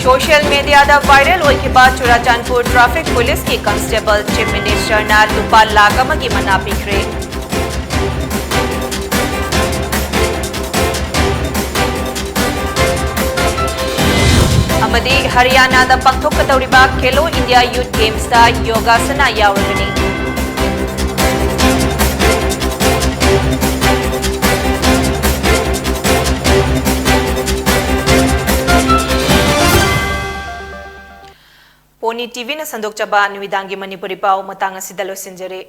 Social media ꯗ viral ꯑꯣꯏꯈꯤꯕ ꯆꯨꯔꯥꯆꯥꯟꯄꯨꯔ traffic police ꯀꯤ constable Chief Minister ꯅ ꯂꯨꯄꯥ ꯂꯥꯈ ꯑꯃꯒꯤ ꯃꯅꯥ ꯄꯤꯈ꯭ꯔꯦ꯫ ꯑꯃꯗꯤ ꯍꯔꯤꯌꯥꯅꯥꯗ ꯄꯥꯡꯊꯣꯛꯀꯗꯧꯔꯤꯕ Khelo India Youth Games ꯇ ꯌꯣꯒꯥꯁꯅꯥ ꯌꯥꯎꯔꯒꯅꯤ꯫ ꯄꯣꯅꯤ T V ꯅ ꯁꯟꯗꯣꯛꯆꯕ ꯅꯨꯃꯤꯗꯥꯡꯒꯤ ꯃꯅꯤꯄꯨꯔꯤ ꯄꯥꯎ ꯃꯇꯥꯡ ꯑꯁꯤꯗ ꯂꯣꯏꯁꯤꯟꯖꯔꯦ꯫